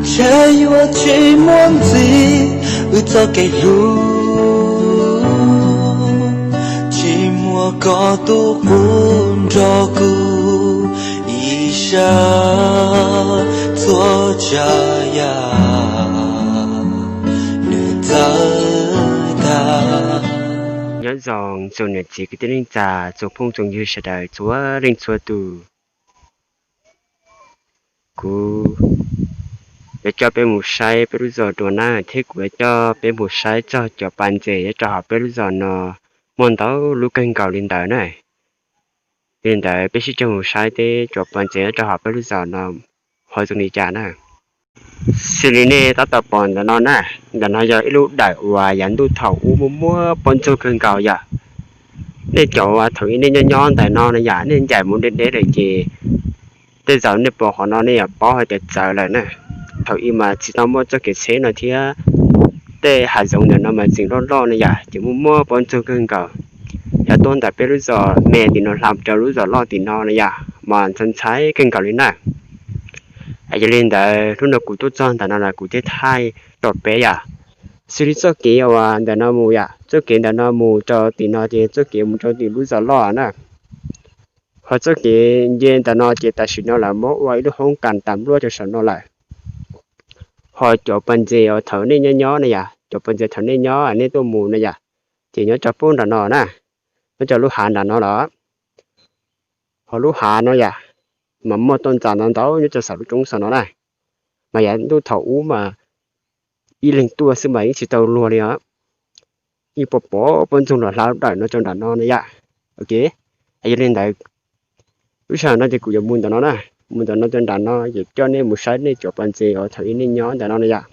Ntshe yuav tsis muaj ntxiv wb txoj kev hlub, tsis muaj koj tus qub nrog kuv ib sab txhua tsav yam nws txawv tag. Nyob zoo tsoom niam txiv kwv tij neej tsa, tsoom phooj tsoom ywg sawv daws txhua leej txhua tus. Kuv yuav coj peb mus saib peb lub zos dua na, thiab kuv yuav coj peb mus saib txog cov pas ntses nyob rau hauv peb lub zos no muaj ntau lub kawg nkaus li ntawd na. Li ntawd peb sib cog mus saib teb cov pas ntses nyob rau hauv peb lub zos no ho zoo li cas na. Xws li nej tab tom pom ntawm no na, ntawm no yog ib lub dawm uas yav ntuj thaum ub muaj muaj poj ntxoog kawg nkaus yom. Nej cov uas thaum ub nej nyob nyob ntawm no na yom, nej ncaim mus deb deb lawm ces tej zaum nej pom qhov no nej yuav paub hais tias txawv lawm na. Thaum ub mas tsis tau muaj txoj kev tsheb no thiab, tej hav zoov ntawm no mas tseem loj loj na yom, ces muaj muaj poj ntxoog kawg nkaus. Yav tuaj ntawm peb lub zos me tim no hla rau lub zos loj tim no na yom, mas ntxhov ntxhais kawg nkaus li na. Yog li ntawd hnub no kuv tuaj txog ntawm no los kuv thiaj thaij rau peb yom. Xws li txoj kev uas ntawm no mus yom, txoj kev ntawm no mus rau tim no ces txoj kev mus rau tim lub zos loj na. Ho txoj kev nce ntawm no ces tam sim no lawv muab ua ib lub hoob kas tas npluaj rau saum no lawm. Ho cov pas ntses uas thaum nej nyob nyob na yom, cov pas ntses thaum nej nyob nej tuaj mus na yom, ces nyob rau pem nram no na, nyob rau lub hav nram no los. Ho lub hav no yom, mas muaj toj ntxas ntau ntau nyob rau saum lub roob saum no na. Mas yav ntuj thaum ub mas ib leeg tuaj xwb mas yeej tsis tau luag li os. Yeej pom pom poj ntxoog los hla dawm no rau nram no na yom. Ok, yog li ntawd lub sij hawm no ces kuv yuav mus ntawm no na, mus ntawm no rau nram no ces coj nej mus saib nej cov pas ntses uas thaum ub nej nyob ntawm no na yom.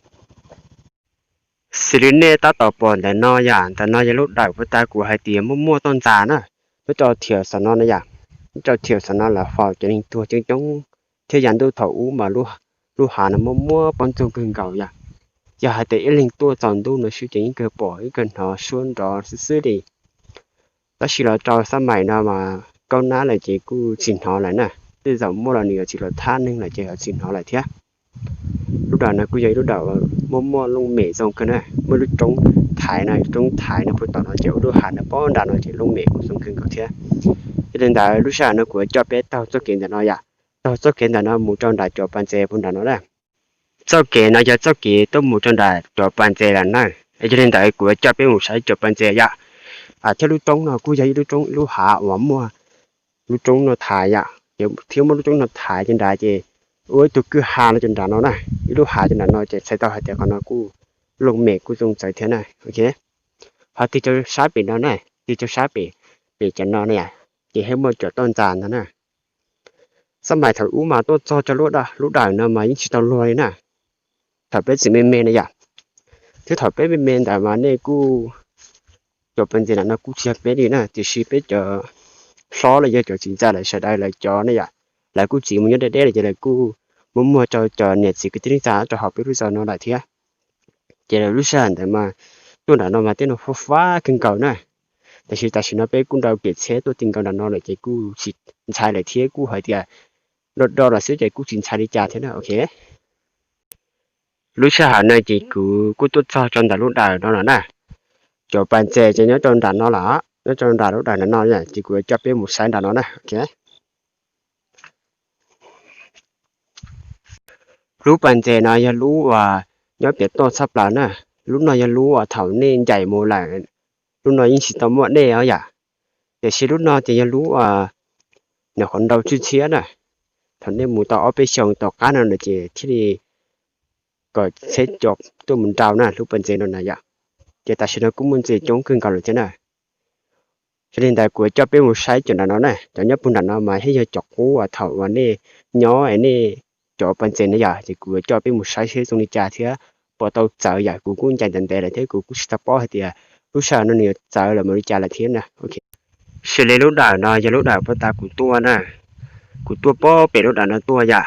Xws li nej tab tom pom ntawm no yom, ntawm no yog lub dawm puag ta kuv hais tias muaj muaj toj ntxas na, nyob rau thiab saum no na yom, nyob rau thiab saum no lawv faus cov neeg tuag coob coob, thiab yav ntuj thaum ub mas lub hav no muaj muaj poj ntxoog kawg nkaus yom. Yog hais tias ib leeg tuaj txog ntuj no xwb ces yeej kawg pom yeej kawg hnov suab nrov xwb xwb li. Tab sis los rau xab mais no mas kaub nab lawm ces kuj tsis hnov lawm na. Tej zaum muaj los nws yuav tsis los thab neeg lawm ces yuav tsis hnov lawm thiab. Lub dawm no kuj yog ib lub dawm muaj muaj looj mem zoo kawg na, muaj lub roob thaiv no, lub roob thaiv no puag tom no ces ua lub hav no pem nram no ces looj mem kuj zoo kawg nkaus thiab. Yog li ntawd lub sij hawm no kuv yuav coj peb taug txoj kev ntawm no yom, taug txoj kev ntawm no mus rau nram cov pas ntses puag nram no na. Txoj kev no yog txoj kev tuaj mus rau nram cov pas ntses lawm na. Yog li ntawd kuv yuav coj peb mus saib cov pas ntses yom. Thiab lub roob no kuj yog ib lub roob ib lub hav uas muaj lub roob no thaiv yom, thiab muaj lub roob no thaiv ces nrad ces ua ib tug kwj ha no rau nram no na, ib lub hav rau nram no ces txhais tau hais tias qhov no kuj looj mem kuj zoo txawv thiab na. Ok, ho tig rau sab pem no na, tig rau sab pem, pem cov no na yom, ces thiaj muaj cov toj ntxas ntawd na. Xab mais thaum ub mas tuaj txog rau lub dawm no mas yeej tsis tau luag li na. Thaum peb tseem me me na yom, thiab thaum peb me me ntawd mas nej kuj, cov pas ntses ntawm no kuj tsis yog peb li na, tiam sis peb cov hlob los yog cov txiv ntxawm lawv sawv daws lawv cov na yom, lawv kuj tsiv mus nyob deb deb lawm ces lawv kuj muab muag rau cov niam txiv kwv tij neej tsa rau hauv peb lub zos no lawm thiab. Ces lawv lub sij hawm ntawd mas tuaj nram no mas tej no fab fab kawg nkaus na. Tiam sis tam sim no peb kuj nrau kev tsheb tuaj ti nkaus nram no lawm ces kuj tsis ntshai lawm thiab kuj hais tias do do los xwb ces kuj tsis ntshai li cas thiab na. Ok, lub sij hawm no ces kuv kuj tuaj txog rau ntawm lub dawm no lawm na. Cov pas ntses ces nyob rau nram no lawm, nyob rau nram lub dawm nram no ces kuv yuav coj peb mus saib nram no na. Ok, lub pas ntses no yog lub uas nyob pem toj tshaj plaws na. Lub no yog lub uas thaum nej ncaim mus lawm, lub no yeej tsis tau muaj dej os yom. Tiam sis lub no ces yog lub uas nyuam qhuav nrau tswj tshiab na. Thaum nej mus tau ob peb xyoos tom qab no na ces thiaj li kom tsheb coj tuaj mus nrau na lub pas ntses no na yom. Ces tam sim no kuj muaj ntses coob kawg nkaus lawm thiab na. Yog li ntawd kuv coj peb mus saib cov nram no na, cov nyob puag nram no mas thiaj yog cov qub uas thaum uas nej nyob es nej cov pas ntses na yom, ces kuv coj peb mus saib seb zoo li cas thiab puas tau txawv yom. Kuv kuj ncaim ntev ntev lawm thiab kuv kuj tsis tau paub hais tias lub sij hawm no nws yuav txawv lawm mus li cas lawm thiab na. Ok, xws li lub dawm no yog lub dawm puag ta kuv tuaj na, kuv tuaj puag pem lub dawm no tuaj yom.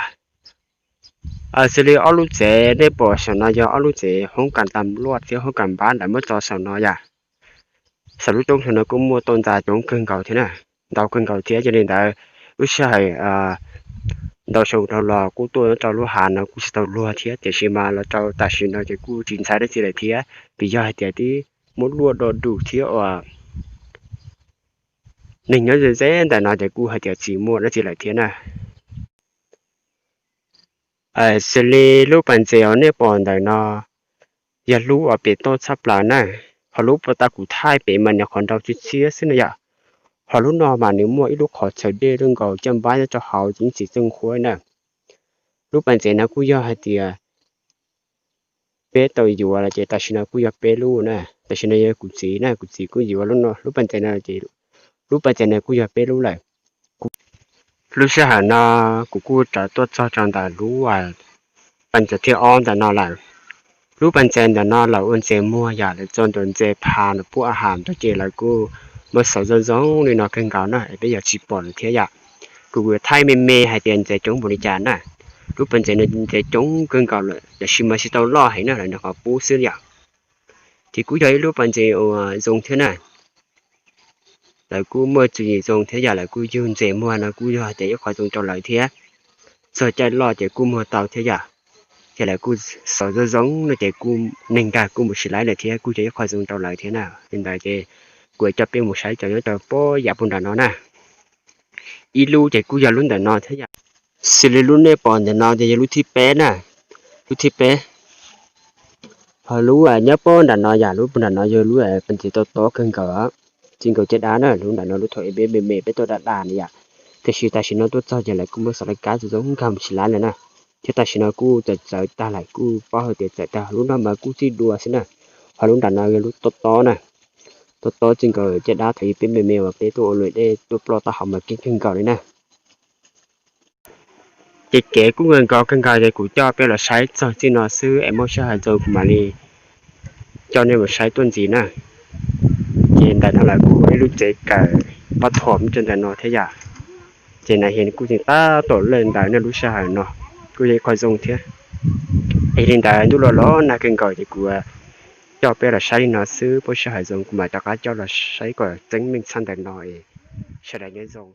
Xws li ob lub tsev nej pom saum no yog ob lub tsev hoob kas tas luaj thiab hoob kas npab ntawd muab tso saum no yom. Saum lub roob saum no kuj muaj toj ntxas coob kawg nkaus thiab na, ntau kawg nkaus thiab. Yog li ntawd lub sij hawm ntau xyoo dhau los kuj tuaj nyob rau lub hav no kuj tsis tau luag thiab, tiam sis mas los rau tam sim no ces kuj tsis ntxhais dab tsi lawm thiab, vim yog hais tias twb muab luaj do dus thiab uas neeg nyob ze ze ntawm no ces kuj hais tias tsis muaj dab tsi lawm thiab na. Xws li lub pas ntses uas nej pom ntawm no yog lub uas pem toj tshaj plaws na, ho lub pas tau kuv thaij pem mas nws qhov nrau txiab txiab xwb na yom. Ho lub no mas nws muaj ib lub qhov chaw dej lub nkaus caj npab nyob rau hauv ib txwm txeej huab na. Lub pas ntses no kuj yog hais tias peb tau yuav los ces tam sim no kuj yog peb lub na. Tam sim no yog kuv txiv na, kuv txiv kuj yuav lub no, lub pas ntses no ces lub pas ntses no kuj yog peb lub lawm. Lub sij hawm no kuv kuj rov tuaj txog rau ntawm lub pas ntses thib ob ntawm no lawm. Lub pas ntses ntawm no lawv ua ntses muag yom, lawv txo ntuas ntses pha nws pub a has rau ces lawv kuj muab xov zoo zoo li no kawg nkaus na es peb yuav tsis pom lawm thiab yom. Kuv yuav thaij me me hais tias ntses coob npaum li cas na. Lub pas ntses no ntses coob kawg nkaus lawm, tiam sis mas tsis tau loj heev na, lawv nws qhov pub xwb yom. Ces kuj yog ib lub pas ntses uas zoo thiab na. Lawv kuj muaj tswv yim zoo thiab yom, lawv kuj yug ntses muag no kuj yog hais tias ib qho zoo rau lawv thiab. Txog caij loj ces kuj muag tau thiab yom. Ces lawv kuj xov zoo zoo no ces kuj neeg nkag kuj mus tsis laib lawm thiab, kuj yog ib qho zoo rau lawv thiab na. Li ntawd ces kuv coj peb mus saib cov nyob rau pob yam puag nram no na. Ib lub ces kuj yog lub ntawm no thiab yom. Xws li lub nej pom ntawm no ces yog lub thib peb na, lub thib peb. Ho lub nyob pob nram no yom, lub puag nram no yog lub pas ntses tob tob kawg nkaus, txij nkaus caj dab na, lub nram no lub thaum ub peb me me peb tuaj da da na yom. Tiam sis tam sim no tuaj txog ces lawv kuj muab xov laj kab zoo zoo nkag mus tsis laib lawm na. Thiab tam sim no kuj txawm txawv tag lawm, kuj paub hais tias txawv tag, lub no mas kuj txij dua xwb na. Ho lub nram no yog lub tob tob na, tob tob txij nkaus caj dab thaum ub peb me me uas peb tuaj ua luam dej tuaj ploj taub hau mas keej kawg nkaus li na. Ces kev kuj nkaus nkaus kawg nkaus ces kuv coj peb los saib txog txij no xwb es muaj sij hawm zoo kuv mam li coj nej mus saib tuaj ntxiv na. Ces ntawm no lawv kuj ua ib lub tsev kawm pab thuam rau ntawm no thiab yom. Ces na hias kuj tseem tab tom lawj ntawd na, lub sij hawm no kuj yog ib qho zoo thiab. Es li ntawd ntuj los los nag kawg nkaus ces kuv coj peb los saib li no xwb, muaj sij hawm zoo kuv mam rov qab coj los saib kom tseeb meej tshaj ntawm no es sawv daws nyob zoo.